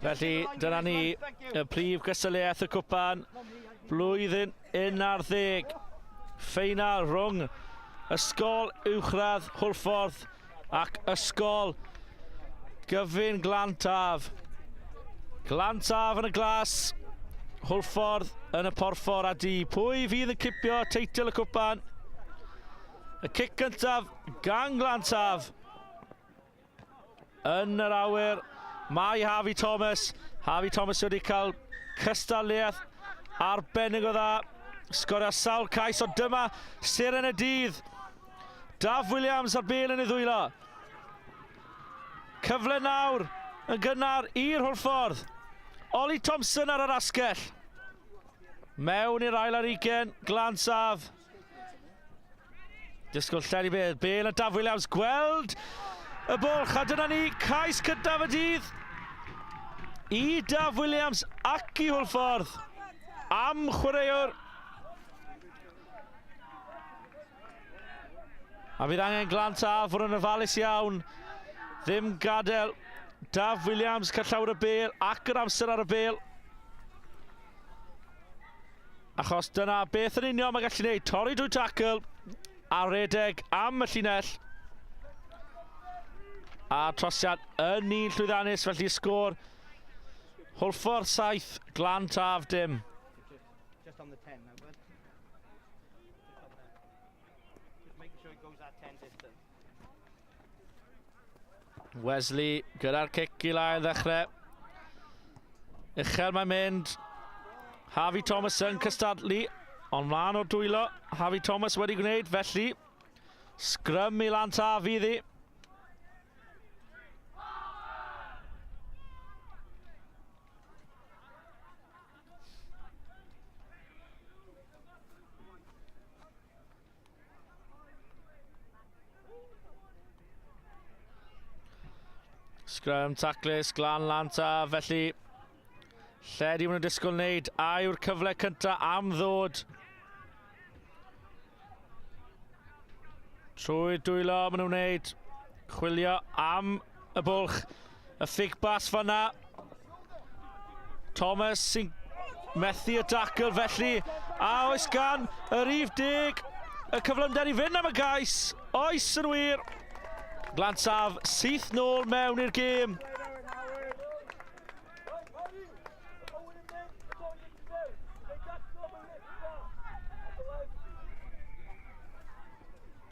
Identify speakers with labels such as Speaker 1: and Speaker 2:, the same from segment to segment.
Speaker 1: Felly, dyna ni y prif gystadleuaeth y cwpan, blwyddyn 11. Ffeinal rhwng Ysgol Uwchradd Hwlffordd ac Ysgol Gyfun Glantaf. Glantaf yn y glas, Hwlffordd yn y porffor a du. Pwy fydd yn cipio teitl y cwpan? Y cic gyntaf gan Glantaf. Yn yr awyr, mae Harvey Thomas. Harvey Thomas wedi cael cystadleuaeth arbennig o dda. Sgorio sawl cais, ond dyma seren y dydd. Daf Williams ar bel yn ei ddwylo. Cyfle nawr yn gynnar i'r Hwlffordd. Ollie Thompson ar yr asgell. Mewn i'r ail ar ugen, Glansaf. Disgwyl lledu bel, bel a Daf Williams gweld y bwlch a dyna ni, cais cyntaf y dydd i Daf Williams ac i Hwlffordd am chwaraewr. A fydd angen Glan Taf fod yn ofalus iawn. Ddim gadael Daf Williams cael llawer y bel ac yr amser ar y bel. Achos dyna beth yn union mae gallu gwneud, torri drwy tackle a redeg am y llinell. A trosiad yn un llwyddiannus, felly sgôr Hwlffordd 7, Glan Taf dim.
Speaker 2: Just on the 10 now, bud. Just making sure it goes that 10 distance.
Speaker 1: Wesley gyda'r cic i lai yn ddechrau. Uchel mae'n mynd. Harvey Thomas yn cystadlu, ond mlaen o'r dwylo. Harvey Thomas wedi gwneud, felly sgrym i lan taf iddi. Scrum taclus, Glan Lanta, felly lle di nhw'n disgwyl wneud? A yw'r cyfle cyntaf am ddod? Trwy dwylo maen nhw'n wneud. Chwilio am y bwlch. Y ffig bas fanna. Thomas sy'n methu y dacl felly. A oes gan y rif deg y cyflymder i fynd am y gais? Oes yn wir. Glansaf syth nôl mewn i'r gêm.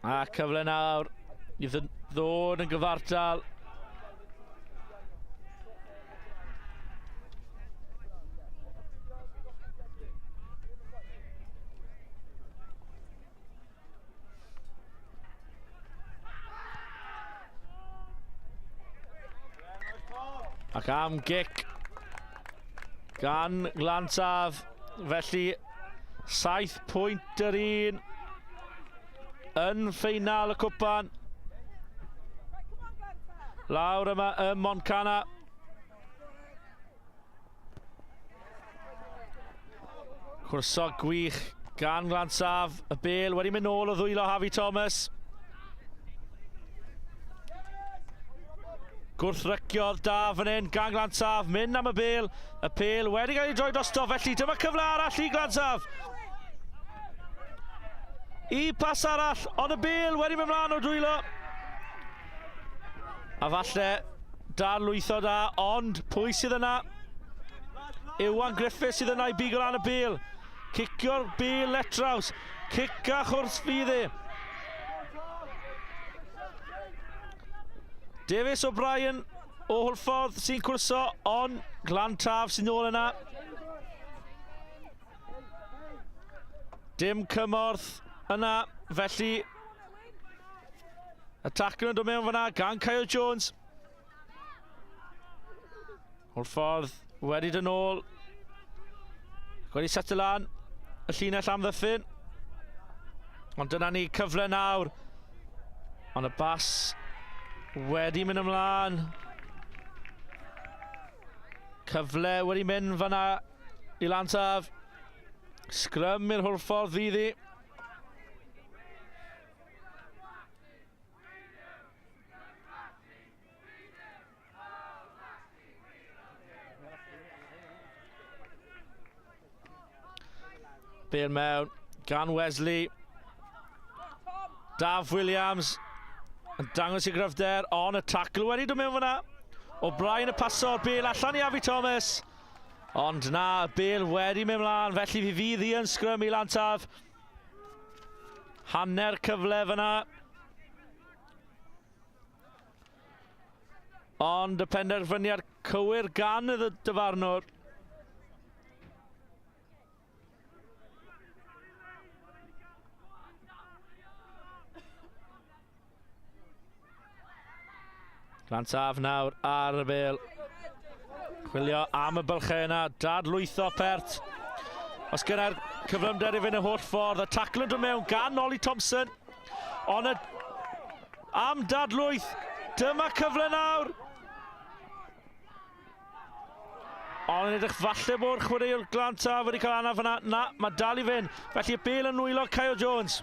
Speaker 1: A cyfle nawr i ddod yn gyfartal. Ac am gic gan Glantaf. Felly, 7 pwynt yr un yn ffeinal y cwpan. Lawr yma ym Montcana. Cwrso gwych gan Glansaf. Y bel wedi mynd nôl o ddwylo Harvey Thomas. Gwrthryciodd da fan hyn gan Glansaf. Mynd am y bel. Y pel wedi cael ei droi drosto. Felly dyma cyfle arall i Glansaf. I pas arall, ond y bel wedi mynd mlaen o dwylo. A falle darlwytho da, ond pwy sydd yna? Iwan Griffiths sydd yna i bigo lan y bel. Cicio'r bel letraws. Cic a chwrs fydd e. Davis O'Brien o Hwlffordd sy'n cwrso, ond Glan Taf sy'n ôl yna. Dim cymorth yna, felly y tacl yn dod mewn fyna gan Kyle Jones. O'r ffordd wedi dod nôl. Wedi set y lan y llinell amddiffyn. Ond dyna ni cyfle nawr. Ond y bas wedi mynd ymlaen. Cyfle wedi mynd fyna i Lantaf. Sgrym i'r Hwlffordd fydd hi. Bale mewn gan Wesley. Daf Williams yn dangos ei gryfder, ond y tackle wedi dod mewn fyna. O'Brien y paso'r bel allan i Afi Thomas. Ond na, y bel wedi mynd mlaen, felly fi fydd hi yn sgrym i Lantaf. Hanner cyfle fyna. Ond y penderfyniad cywir gan y dyfarnwr. Glantaf nawr ar y bel. Chwilio am y bylchau yna. Dadlwytho pert. Os gyda'r cyflymder i fynd y holl ffordd. Y tacl yn dod mewn gan Ollie Thompson. Ond y... Am dadlwyth. Dyma cyfle nawr. Ond yn edrych falle bod chwaraewr Glantaf wedi cael anaf yna. Na, mae dal i fynd. Felly y bel yn nwylo Kyle Jones.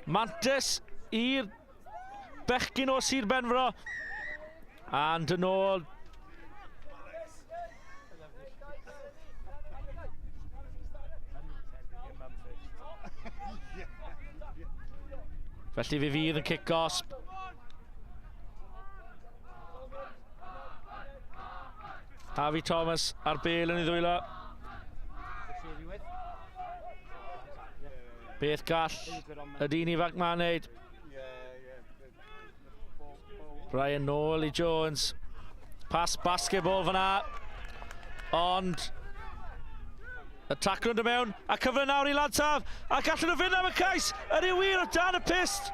Speaker 1: Mantes i'r bechgyn o Sir Benfro. And yn ôl Felly fe fydd yn cic gosb. Harvey Thomas a'r bel yn ei ddwylo. Beth gall y dyn ifanc ma'n neud? Brian nôl i Jones. Pas basketball fyna. Ond y tacl yn dod mewn a cyfle nawr i Lantaf a gallen nhw fynd am y cais yr yw wir o dan y pyst.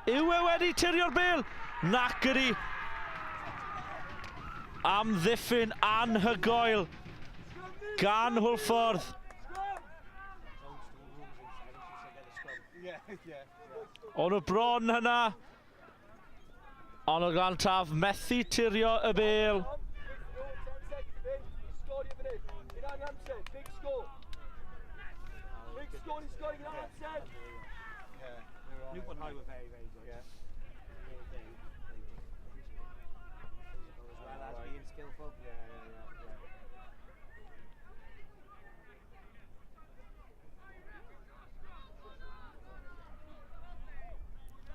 Speaker 1: Yw e wedi tirio'r bel? Nac ydy. Amddiffyn anhygoel gan Hwlffordd. O'n nhw bron hynna. Ond o Glan Taf methu tirio y bel.
Speaker 2: Newport High were very, very good. Yeah. They were very, very physical as well as being skillful. Yeah, yeah, yeah. yeah.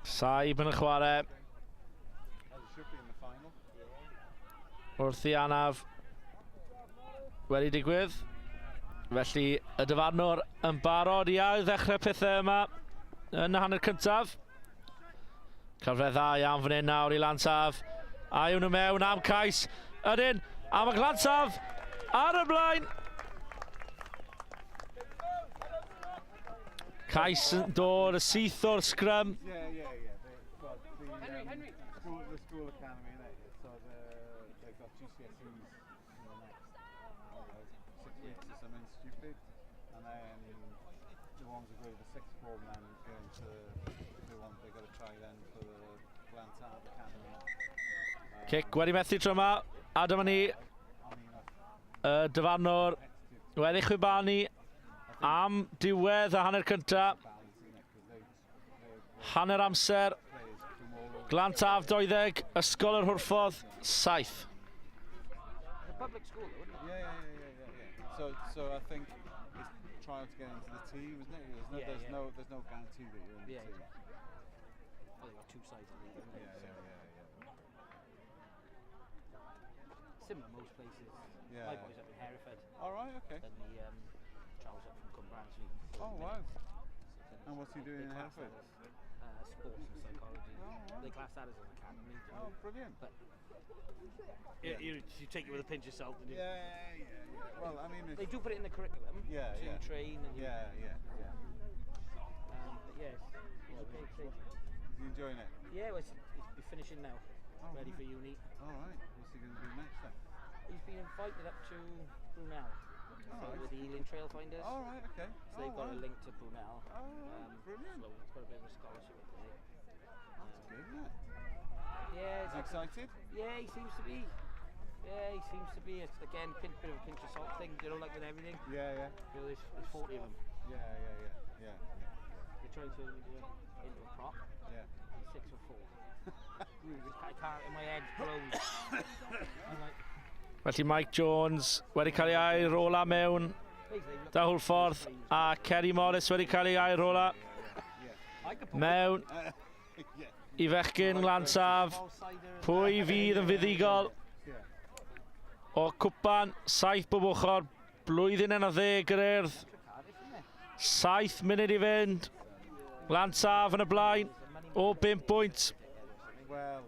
Speaker 1: Saib yn y chwarae. Wrth i anaf wedi digwydd. Felly y dyfarnwr yn barod i ail ddechrau pethau yma yn y hanner cyntaf. Cyfle dda iawn fan hyn nawr i Lantaf. A yw nhw mewn am cais. Ydyn, a mae Glantaf ar y blaen. Cais yn dod y syth o'r sgrym. Yeah, yeah, yeah. They, well, the, Henry, Henry. School, the school academy, innit? So the, they've got GCSEs in the next, I don't know, six weeks or something stupid. And then the ones who go to the sixth form then go into the ones they've got to try then for the Glantaf Academy. Cic wedi methu tro yma, a dyma ni y dyfarnwr wedi chwibanu am diwedd y hanner cyntaf. Hanner amser, Glantaf 20, Ysgol yr Hwrffordd 7.
Speaker 2: Public school, though, isn't it? Yeah, yeah, yeah, yeah, yeah. So, so I think it's trial to get into the team, isn't it? There's no, yeah, there's yeah. no, there's no guarantee that you're in the yeah, team. Yeah. Well, they got two sides, I think. Yeah, yeah, yeah, yeah. Similar most places. Yeah. My boy's up in Hereford. All right, okay. Then the um, travels up from Cwmbran. Oh wow. And what's he doing in Hereford? As, uh, sports and psychology. Oh, right. They class that as an academy. Oh, brilliant. But
Speaker 1: yeah. you, you take it with a pinch of salt, don't you?
Speaker 2: Yeah, yeah, yeah. Well, I mean,
Speaker 3: they do put it in the curriculum.
Speaker 2: Yeah,
Speaker 3: to
Speaker 2: yeah.
Speaker 3: train and
Speaker 2: you, yeah, yeah, yeah.
Speaker 3: But yes, it's okay.
Speaker 2: Is he enjoying it?
Speaker 3: Yeah, well, he's finishing now.
Speaker 2: Oh,
Speaker 3: ready
Speaker 2: right.
Speaker 3: for uni.
Speaker 2: All right. What's he going to do next then?
Speaker 3: He's been invited up to Brunel.
Speaker 2: So
Speaker 3: right. With the Ealing Trailfinders.
Speaker 2: All right, okay.
Speaker 3: So they've
Speaker 2: oh,
Speaker 3: got
Speaker 2: right.
Speaker 3: a link to Brunel.
Speaker 2: Oh, brilliant.
Speaker 3: So he's got a bit of a scholarship up there.
Speaker 2: That's good, isn't it?
Speaker 3: Yeah.
Speaker 2: Is he excited?
Speaker 3: Yeah, he seems to be. Yeah, he seems to be. It's, again, pin, bit of a pinch of salt thing, you know, like with everything.
Speaker 2: Yeah, yeah.
Speaker 3: You know, there's, there's 40 of them.
Speaker 2: Yeah, yeah, yeah, yeah, yeah.
Speaker 3: They're trying to turn him into a, into a prop.
Speaker 2: Yeah.
Speaker 3: He's 6 or 4. I can't, in my head's blown. I'm like...
Speaker 1: Felly Mike Jones wedi cael ei ail rola mewn da Hwlffordd a Kerry Morris wedi cael ei ail rola mewn i fechgyn Glantaf. Pwy fydd yn fuddugol o cwpan 7 bob ochr blwyddyn yn 11 yr Urdd. 7 munud i fynd. Glantaf yn y blaen o 5 bwynt.
Speaker 2: Well,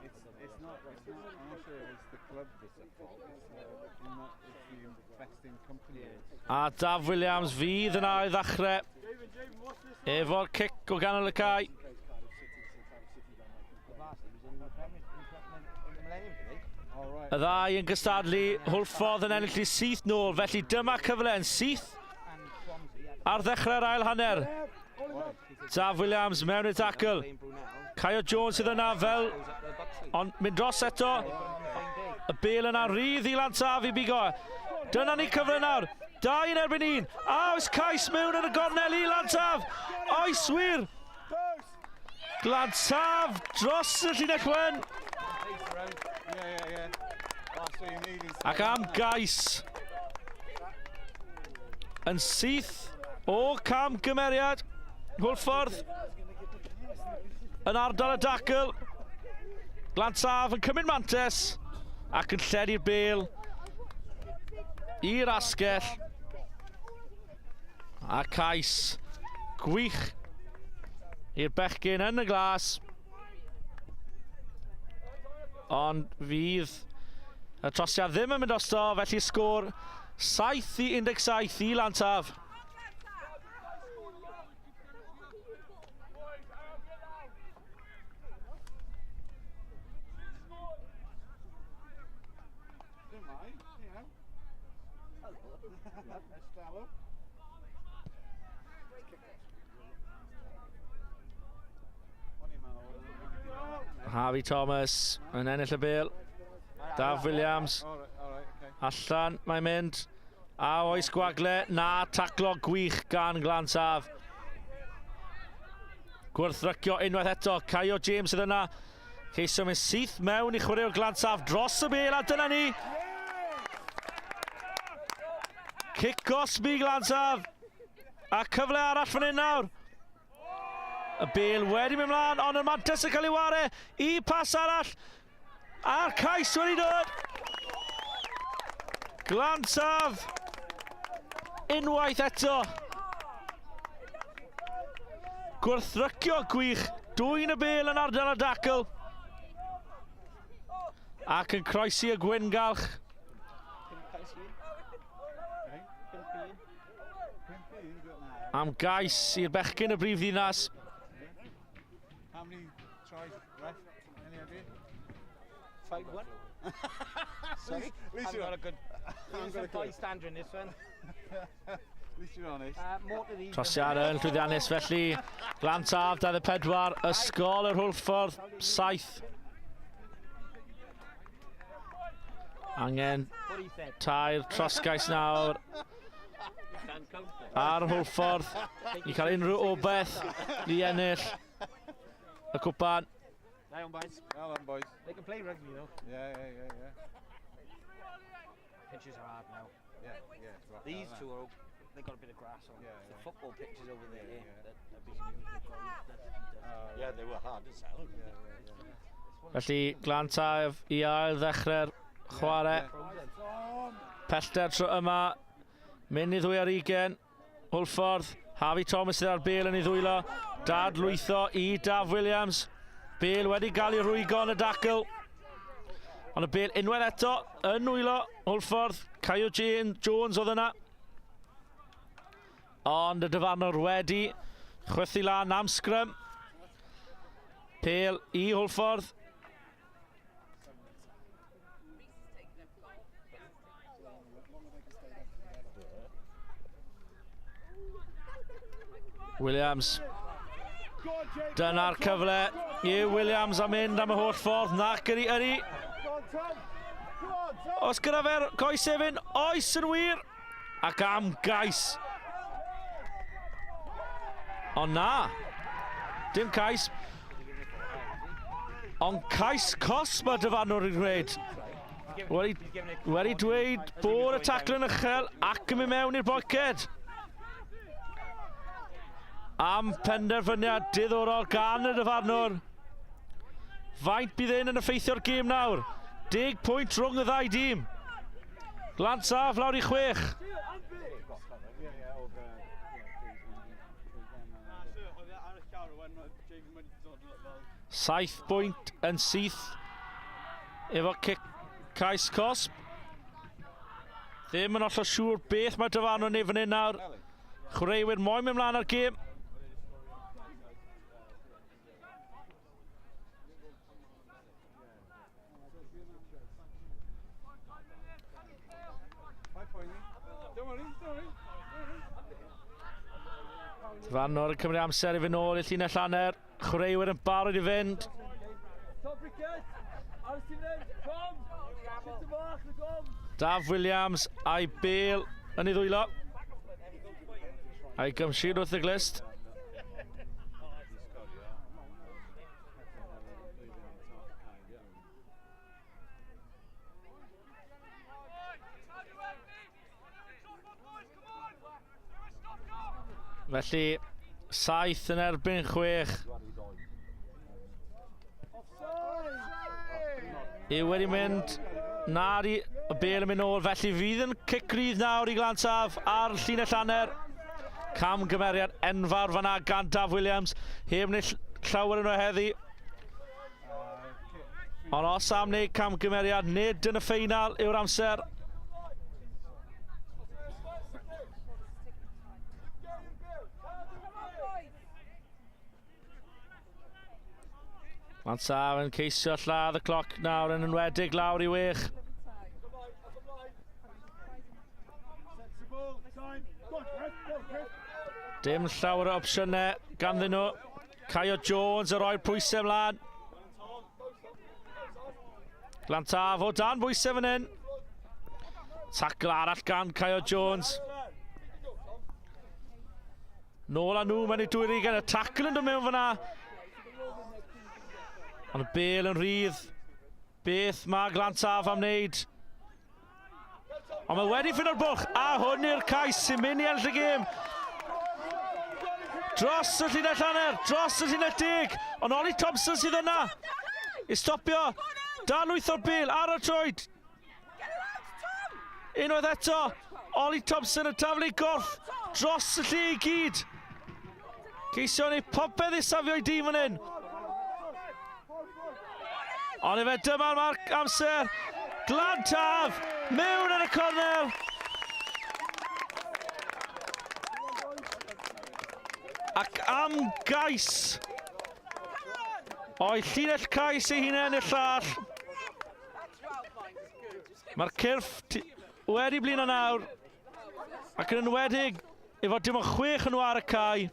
Speaker 2: it's, it's not, it's not, I'm not sure it's the club that's at fault. It's, not, it's the investing company.
Speaker 1: A Daf Williams fydd yn ail ddechrau efo'r cic o ganol y cae. Y ddau yn gystadlu, Hwlffordd yn ennill i syth nôl, felly dyma cyfle yn syth ar ddechrau'r ail hanner. Daf Williams mewn i'r tacl. Caio Jones sydd yna fel, ond mynd dros eto. Y bel yna rhydd i Lantaf i bigo. Dyna ni cyfle nawr. Dau yn erbyn un. A oes cais mewn yn y gornel i Lantaf. Oes wir. Glantaf dros y llinell wen. Ac am gais. Yn syth o cam gymeriad. Hwlffordd yn ardal y dacl. Glantaf yn cymryd mantes ac yn lledu'r bel i'r asgell. A cais gwych i'r bechgyn yn y glas. Ond fydd y trosiad ddim yn mynd osto, felly sgôr 7 i 17 i Lantaf. Harvey Thomas yn ennill y bel. Daf Williams. Allan mae'n mynd. A oes gwagle? Na, taclo gwych gan Glantaf. Gwrthrycio unwaith eto. Caio James sydd yna. Ceisio mynd syth mewn i chwaraewr Glantaf dros y bel a dyna ni. Cic gosb i Glantaf. A cyfle arall fan hyn nawr. Y bel wedi mynd mlaen, ond y mantes yn cael ei ware i pas arall. A'r cais wedi dod. Glantaf unwaith eto. Gwrthrycio gwych, dwy'n y bel yn ardal y dacl. Ac yn croesi y gwyngalch. Am gais i'r bechgyn y brif ddinas.
Speaker 2: How many tries left? Any idea?
Speaker 3: 5-1.
Speaker 2: Sorry? At least you're
Speaker 3: got a good... I'm got a bystander in this one.
Speaker 2: At least you're honest.
Speaker 3: More to these.
Speaker 1: Trosiad yn llwyddiannus felly. Glantaf 24, Ysgol yr Hwlffordd 7. Angen tair trosgais nawr ar Hwlffordd i cael unrhyw obaith i ennill y cwpan.
Speaker 3: Da iawn, boys.
Speaker 2: Well done, boys.
Speaker 3: They can play rugby, though.
Speaker 2: Yeah, yeah, yeah, yeah.
Speaker 3: Pitches are hard now.
Speaker 2: Yeah, yeah. Right,
Speaker 3: These
Speaker 2: right.
Speaker 3: two are, they got a bit of grass on.
Speaker 2: Yeah,
Speaker 3: It's the
Speaker 2: yeah.
Speaker 3: football pitches over there
Speaker 2: Yeah, yeah.
Speaker 3: that are being used.
Speaker 4: Yeah, they were hard as hell.
Speaker 2: Yeah, yeah, yeah.
Speaker 1: Felly Glantaf i ail ddechrau'r chwarae. Pellter tro yma, mynd i ddwy ar ugen. Hwlffordd, Harvey Thomas sydd ar bel yn ei ddwylo. Dad lwytho i Daf Williams. Bel wedi gael ei rwygo yn y dacl. Ond y bel unwaith eto yn nwylo Hwlffordd. Caio Jane Jones oedd yna. Ond y dyfarnwr wedi chwythu lan am sgrym. Pel i Hwlffordd. Williams. Dyna'r cyfle i Williams am mynd am y holl ffordd. Nac ydi ydi. Os gyda fe'r coes efyn, oes yn wir. Ac am gais. Ond na. Dim cais. Ond cais cos mae dyfarnwr yn gwneud. Wedi, wedi dweud bod y tacl yn uchel ac yn mynd mewn i'r boced. Am penderfyniad diddorol gan y dyfarnwr. Faint bydd hyn yn effeithio'r gêm nawr? Deg pwynt rhwng y ddau dîm. Glantaf lawr i chwech. Saith bwynt yn syth efo cic cais cosb. Ddim yn hollol siŵr beth mae dyfarnwr yn ei fan hyn nawr. Chwaraewyr moyn mynd mlaen ar gêm. Dyfarnwr yn cymryd amser i fynd nôl i'r llinell hanner. Chwaraewyr yn barod i fynd. Daf Williams a'i bel yn ei ddwylo. A'i gymsir wrth y glist. Felly, saith yn erbyn chwech. Yw wedi mynd. Nari, y bel yn mynd nôl. Felly fydd yn cic rydd nawr i Glantaf ar llinell hanner. Camgymeriad enfawr fanna gan Daf Williams. Heb wneud llawer yn o heddi. Ond os am wneud camgymeriad, nid yn y ffeinal yw'r amser. Lansaf yn ceisio lladd y cloc nawr yn enwedig lawr i wych. Dim llawer o opsiynau ganddyn nhw. Caio Jones yn rhoi'r pwysau ymlaen. Glantaf o dan bwysau fan hyn. Tacl arall gan Caio Jones. Nôl â nhw mewn i dwyr ugain. Y tacl yn dod mewn fyna. Ond y bel yn rhydd. Beth mae Glantaf am wneud? Ond mae wedi ffino'r bwlch, a hwn yw'r cais sy'n mynd i ennill y gêm. Dros y llinell hanner, dros y llinell deg, ond Ollie Thompson sydd yna i stopio. Dan lwytho'r bel ar y troed. Unwaith eto, Ollie Thompson yn taflu gorff dros y lle i gyd. Ceisio wneud popeth i safio'i dîm fan hyn. Ond efe dyma'r marc amser. Glan Taf, mewn yn y cornel. Ac am gais. O'i llinell cais ei hunain i'r llall. Mae'r cyrff wedi blino nawr. Ac yn enwedig, efo dim ond chwech yn nhw ar y cae.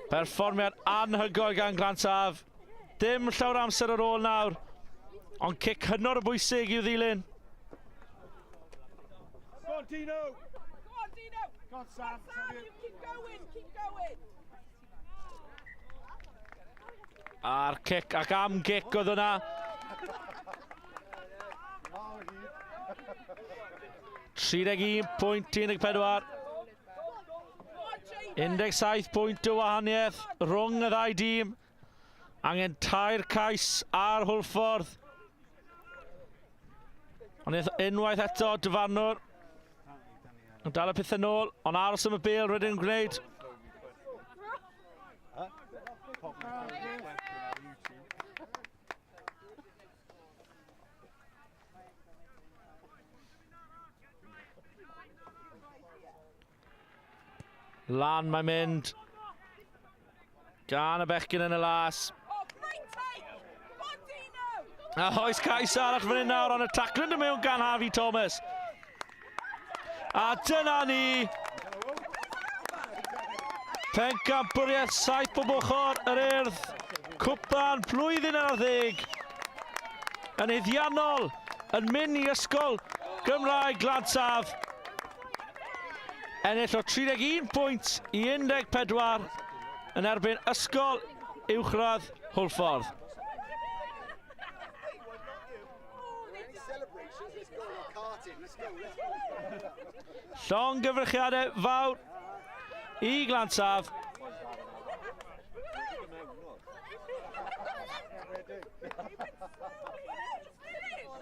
Speaker 1: Perfformiad anhygoel gan Glantaf. Dim llawer amser ar ôl nawr, ond cic hynod o bwysig i'w ddilyn.
Speaker 5: Go on, Dino! Go on, Dino! Go on, Sam. Sam, you keep going, keep going.
Speaker 1: A'r cic ac am gic oedd yna. 31.14. 17 pwynt o wahaniaeth rhwng y ddau dîm. Angen tair cais ar Hwlffordd. Ond unwaith eto, dyfarnwr yn dal y pethau nôl, ond aros am y bel rydyn nhw'n gwneud. Lan mae'n mynd. Gan y bechgyn yn y las. A oes cais arall fan hyn nawr, ond y tacl yn mewn gan Harvey Thomas. A dyna ni. Pencampwriaeth saith bob ochr yr Urdd. Cwpan blwyddyn ar ddeg. Yn iddiannol yn mynd i ysgol Gymraeg Glantaf. Ennill o 31 pwynt i 14 yn erbyn Ysgol Uwchradd Hwlffordd. Llongyfarchiadau fawr i Glantaf.